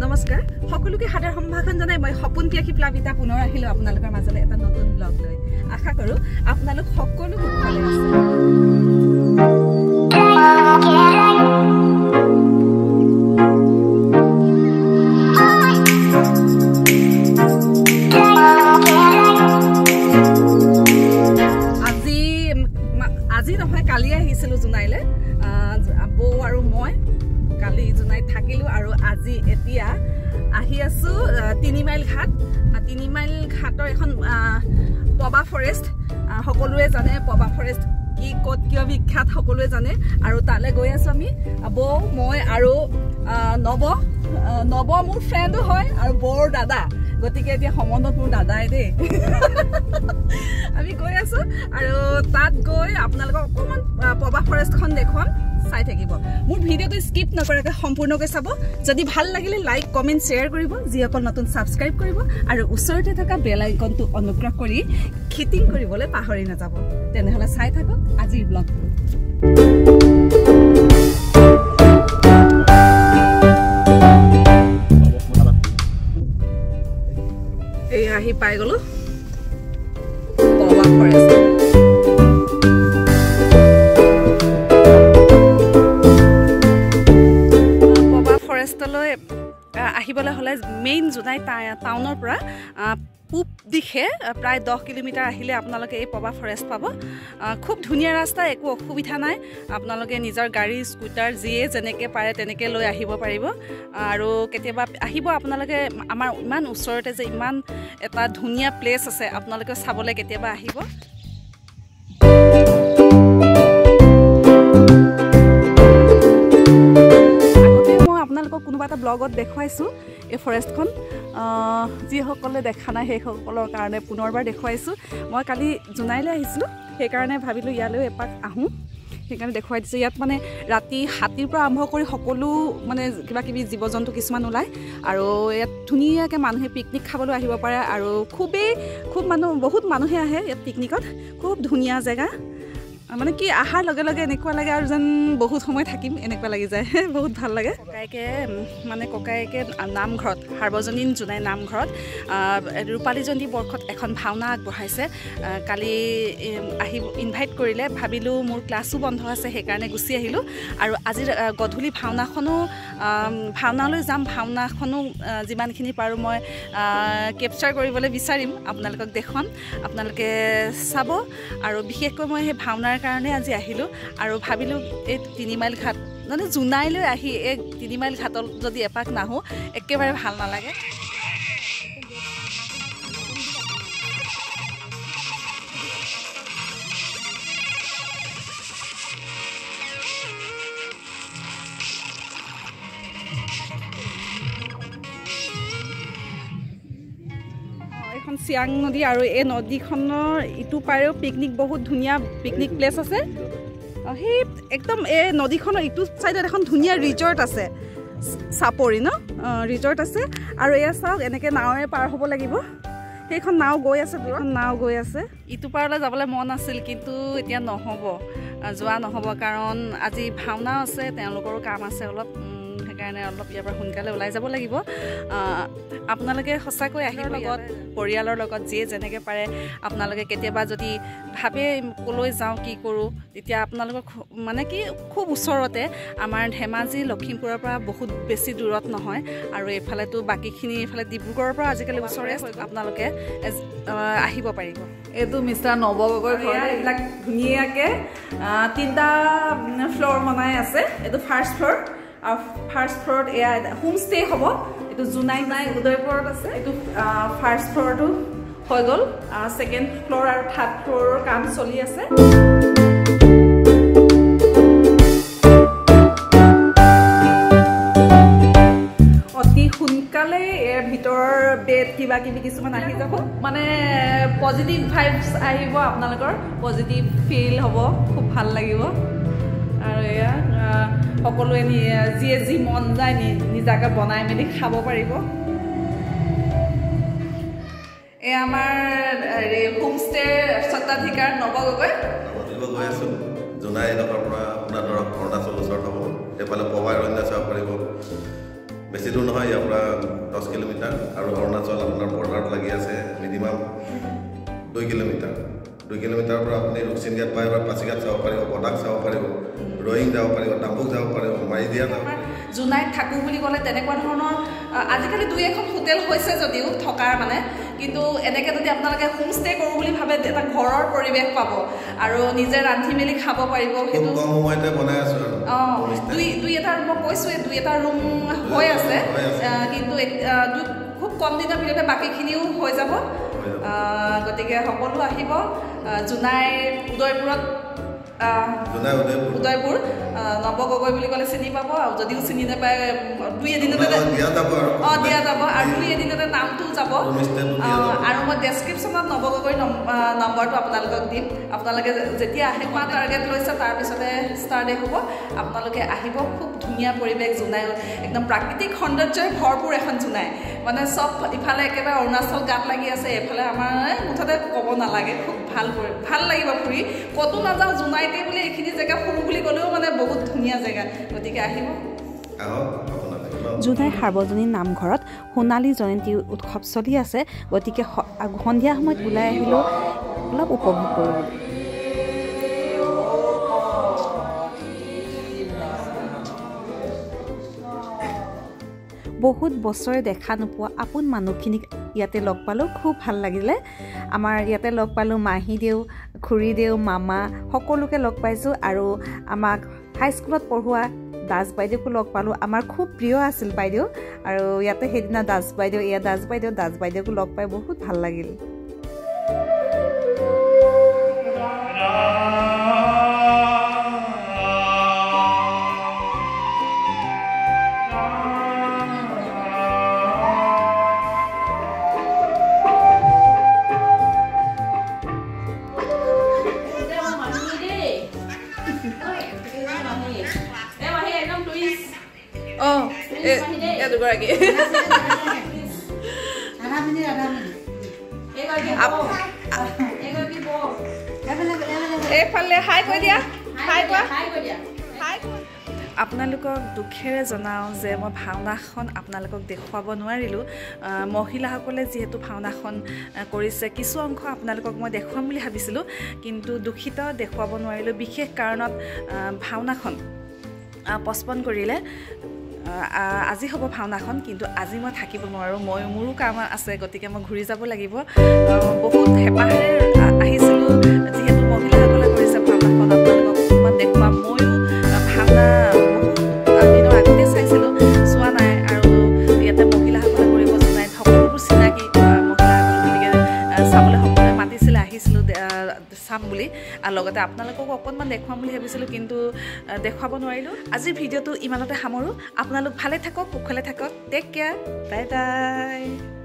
নমস্কাৰ সকলোকে সাদৰ সম্ভাষণ জনাই মই সপোন পিয়াসী প্লাবিতা পুনৰ আহিলো আপোনালোকৰ মাজলৈ এটা নতুন ব্লগ লৈ। আশা কৰো আপোনালোক সকলো খুব ভালে আছে। আজি নহয় কালি আহিছিলো জোনাইলে, বৌ আৰু মই কালি জোনাইত থাকিলো আৰু আজি এতিয়া আহি আছো তিনিমাইল ঘাট। তিনিমাইল ঘাটৰ এখন পবা ফৰেষ্ট, সকলোৱে জানে পবা ফৰেষ্ট কি ক'ত কিয় বিখ্যাত সকলোৱে জানে। আৰু তালৈ গৈ আছো আমি, বৌ মই আৰু নৱ। নৱ মোৰ ফ্ৰেণ্ডো হয় আৰু বৌৰ দাদা, গতিকে এতিয়া সম্বন্ধত মোৰ দাদাই দেই। আমি গৈ আছো আৰু তাত গৈ আপোনালোকক অকণমান পবা ফৰেষ্টখন দেখুৱাম, চাই থাকিব। মোৰ ভিডিঅ'টো স্কিপ নকৰাকৈ সম্পূৰ্ণকৈ চাব। যদি ভাল লাগিলে লাইক কমেণ্ট শ্বেয়াৰ কৰিব, যিসকল নতুন ছাবস্ক্ৰাইব কৰিব আৰু ওচৰতে থকা বেল আইকনটো অনুগ্ৰহ কৰি খিটিং কৰিবলৈ পাহৰি নাযাব। তেনেহ'লে চাই থাকক আজিৰ ব্লগটো। এই আহি পাই গ'লো পবা ফৰেষ্ট। ফৰেষ্টলৈ আহিবলৈ হ'লে মেইন জোনাই টাউনৰ পৰা পূব দিশে প্ৰায় 10 কিলোমিটাৰ আহিলে আপোনালোকে এই পবা ফৰেষ্ট পাব। খুব ধুনীয়া ৰাস্তা, একো অসুবিধা নাই। আপোনালোকে নিজৰ গাড়ী স্কুটাৰ যিয়ে যেনেকৈ পাৰে তেনেকৈ লৈ আহিব পাৰিব। আৰু কেতিয়াবা আহিব আপোনালোকে, আমাৰ ইমান ওচৰতে যে ইমান এটা ধুনীয়া প্লেচ আছে, আপোনালোকে চাবলৈ কেতিয়াবা আহিব। আপোনালোকক কোনোবা এটা ব্লগত দেখুৱাইছোঁ এই ফৰেষ্টখন, যিসকলে দেখা নাই সেইসকলৰ কাৰণে পুনৰবাৰ দেখুৱাইছোঁ। মই কালি জোনাইলৈ আহিছিলোঁ, সেইকাৰণে ভাবিলোঁ ইয়ালৈও এপাক আহোঁ, সেইকাৰণে দেখুৱাই দিছোঁ। ইয়াত মানে ৰাতি হাতীৰ পৰা আৰম্ভ কৰি সকলো মানে কিবা কিবি জীৱ জন্তু কিছুমান ওলায় আৰু ইয়াত ধুনীয়াকৈ মানুহে পিকনিক খাবলৈ আহিব পাৰে। আৰু খুব মানুহ, বহুত মানুহে আহে ইয়াত পিকনিকত। খুব ধুনীয়া জেগা, মানে কি অহাৰ লগে লগে এনেকুৱা লাগে আৰু যেন বহুত সময় থাকিম এনেকুৱা লাগি যায়, বহুত ভাল লাগে। ককায়েকে মানে ককায়েকে নামঘৰত, সাৰ্বজনীন জোনাই নামঘৰত ৰূপালী জয়ন্তী বৰ্ষত এখন ভাওনা আগবঢ়াইছে। কালি আহি ইনভাইট কৰিলে, ভাবিলোঁ মোৰ ক্লাছো বন্ধ আছে সেইকাৰণে গুচি আহিলোঁ। আৰু আজি গধূলি ভাওনাখনো, ভাওনালৈ যাম। ভাওনাখনো যিমানখিনি পাৰোঁ মই কেপচাৰ কৰিবলৈ বিচাৰিম, আপোনালোকক দেখুৱাম, আপোনালোকে চাব। আৰু বিশেষকৈ মই সেই ভাওনাৰ কাৰণে আজি আহিলোঁ আৰু ভাবিলোঁ এই তিনিমাইল ঘাট মানে জোনাইলৈ আহি এই তিনিমাইল ঘাটত যদি এপাক নাহোঁ একেবাৰে ভাল নালাগে। এখন চিয়াং নদী আৰু এই নদীখনৰ ইটো পাৰেও পিকনিক, বহুত ধুনীয়া পিকনিক প্লেচ আছে। সেই একদম এই নদীখনৰ ইটো ছাইডত এখন ধুনীয়া ৰিজৰ্ট আছে, চাপৰি ন ৰিজৰ্ট আছে। আৰু এয়া চাওক, এনেকৈ নাৱেৰে পাৰ হ'ব লাগিব। সেইখন নাও গৈ আছে, দুখন নাও গৈ আছে। ইটো পাৰলৈ যাবলৈ মন আছিল কিন্তু এতিয়া নহ'ব, যোৱা নহ'ব, কাৰণ আজি ভাওনাও আছে, তেওঁলোকৰো কাম আছে অলপ, সেইকাৰণে অলপ ইয়াৰ পৰা সোনকালে ওলাই যাব লাগিব। আপোনালোকে সঁচাকৈ আহিব, লগত পৰিয়ালৰ লগত যিয়ে যেনেকৈ পাৰে। আপোনালোকে কেতিয়াবা যদি ভাবে ক'লৈ যাওঁ কি কৰোঁ, তেতিয়া আপোনালোকক মানে কি খুব ওচৰতে আমাৰ ধেমাজি লখিমপুৰৰ পৰা বহুত বেছি দূৰত নহয়। আৰু এইফালেতো বাকীখিনি এইফালে ডিব্ৰুগড়ৰ পৰা আজিকালি ওচৰে, আপোনালোকে আহিব পাৰিব। এইটো মিষ্টাৰ নৱ গগৈৰ ঘৰ। এইবিলাক ধুনীয়াকৈ 3টা ফ্ল'ৰ বনাই আছে। এইটো ফাৰ্ষ্ট ফ্ল'ৰ আৰু ফাৰ্ষ্ট ফ্ল'ৰত এয়া হোমষ্টে হ'ব। এইটো জোনাই নাই উদয়পুৰত আছে। এইটো ফাৰ্ষ্ট ফ্ল'ৰটো হৈ গ'ল, ছেকেণ্ড ফ্ল'ৰ আৰু থাৰ্ড ফ্ল'ৰৰ কাম চলি আছে। অতি সোনকালে ইয়াৰ ভিতৰৰ বেড কিবা কিবি কিছুমান আহি যাব, মানে পজিটিভ ভাইবছ আহিব, আপোনালোকৰ পজিটিভ ফিল হ'ব, খুব ভাল লাগিব। আৰু এয়া সকলোৱে যিয়ে যি মন যায় নিজাকৈ বনাই মেলি খাব পাৰিব। এই আমাৰ হেৰি হোমষ্টেৰ স্বত্বাধিকাৰ নৱ গগৈ। গৈ আছোঁ জোনাই এলেকাৰ পৰা আপোনাৰ ধৰক অৰুণাচল ওচৰত হ'ব, এইফালে পবা অৰণ্য চাব পাৰিব। বেছি দূৰ নহয়, ইয়াৰ পৰা 10 কিলোমিটাৰ। আৰু অৰুণাচল আপোনাৰ বৰ্ডাৰত লাগি আছে, মিনিমাম 2 কিলোমিটাৰ। 2 কিলোমিটাৰৰ পৰা আপুনি ৰুকচিন ঘাট পাই বা পাছিঘাট চাব পাৰিব, বডাক চাব পাৰিব, ৰয়িং যাব পাৰিব, ডাম্বুক যাব পাৰিব, মাৰিদিয়া যাব পাৰিব। জোনাইত থাকোঁ বুলি ক'লে তেনেকুৱা ধৰণৰ আজিকালি দুই এখন হোটেল হৈছে যদিও থকাৰ মানে, কিন্তু এনেকৈ যদি আপোনালোকে হোমষ্টে কৰোঁ বুলি ভাবে এটা ঘৰৰ পৰিৱেশ পাব আৰু নিজে ৰান্ধি মেলি খাব পাৰিব। সেইটো কম সময়তে বনাই আছোঁ। অঁ, দুই এটা মই কৈছোঁৱেই, দুই এটা ৰুম হৈ আছে, কিন্তু খুব কম দিনৰ ভিতৰতে বাকীখিনিও হৈ যাব। গতিকে সকলো আহিব জোনাই উদয়পুৰত। উদয়পুৰ নৱ গগৈ বুলি ক'লে চিনি পাব, আৰু যদিও চিনি নাপায় দুই এদিনতে অঁ দিয়া যাব, আৰু দুই এদিনতে নামটো যাব। আৰু মই ডেছক্ৰিপশ্যনত নৱ গগৈৰ নম্বৰটো আপোনালোকক দিম। আপোনালোকে যেতিয়া আহে, কোৱা টাৰ্গেট লৈছে তাৰপিছতে ষ্টাৰ্টে হ'ব, আপোনালোকে আহিব। খুব ধুনীয়া পৰিৱেশ জোনাই, একদম প্ৰাকৃতিক সৌন্দৰ্যই ভৰপূৰ এখন জোনাই। মানে চব ইফালে একেবাৰে অৰুণাচল গাত লাগি আছে, এইফালে আমাৰ মুঠতে ক'ব নালাগে, খুব ভাল ভাল লাগিব ফুৰি। ক'তো নাযাওঁ জোনাইতে বুলি এইখিনি জেগা ফুৰোঁ বুলি ক'লেও মানে বহুত ধুনীয়া জেগা, গতিকে আহিব। জোনাই সাৰ্বজনীন নামঘৰত সোণালী জয়ন্তী উৎসৱ চলি আছে, গতিকে সন্ধিয়া সময়ত ওলাই আহিলেও অলপ উপভোগ কৰোঁ। বহুত বছৰে দেখা নোপোৱা আপোন মানুহখিনিক ইয়াতে লগ পালোঁ, খুব ভাল লাগিলে। আমাৰ ইয়াতে লগ পালোঁ মাহীদেউ, খুৰীদেউ, মামা সকলোকে লগ পাইছোঁ। আৰু আমাক হাইস্কুলত পঢ়োৱা দাস বাইদেউকো লগ পালোঁ, আমাৰ খুব প্ৰিয় আছিল বাইদেউ। আৰু ইয়াতে সেইদিনা দাস বাইদেউ, এয়া দাস বাইদেউ, দাস বাইদেউকো লগ পাই বহুত ভাল লাগিল। এইফালে হাই কৈ দিয়া, হাই কোৱা। আপোনালোকক দুখেৰে জনাওঁ যে মই ভাওনাখন আপোনালোকক দেখুৱাব নোৱাৰিলোঁ। মহিলাসকলে যিহেতু ভাওনাখন কৰিছে, কিছু অংশ আপোনালোকক মই দেখুৱাম বুলি ভাবিছিলোঁ, কিন্তু দুখিত দেখুৱাব নোৱাৰিলোঁ। বিশেষ কাৰণত ভাওনাখন পষ্টপন কৰিলে। আজি হ'ব ভাওনাখন, কিন্তু আজি মই থাকিব নোৱাৰোঁ, মই মোৰো কাম আছে, গতিকে মই ঘূৰি যাব লাগিব। বহুত হেঁপাহেৰে আহিছিলোঁ, যিহেতু মহিলাসকলে কৰিছে ভাওনাখন, আপোনালোকক অকণমান দেখুৱাম। ময়ো ভাওনা বহুত দিনৰ আগতে চাইছিলোঁ, চোৱা নাই। আৰু ইয়াতে মহিলাসকলে কৰিব জনাই সকলোবোৰ চিনাকি মহিলাসকল, গতিকে চাবলৈ সকলোৱে মাতিছিলে, আহিছিলোঁ চাম বুলি। আৰু লগতে আপোনালোককো অকণমান দেখুৱাম বুলি ভাবিছিলোঁ, কিন্তু দেখুৱাব নোৱাৰিলোঁ। আজিৰ ভিডিঅ'টো ইমানতে সামৰোঁ। আপোনালোক ভালে থাকক, কুশলে থাকক। Take care, bye bye.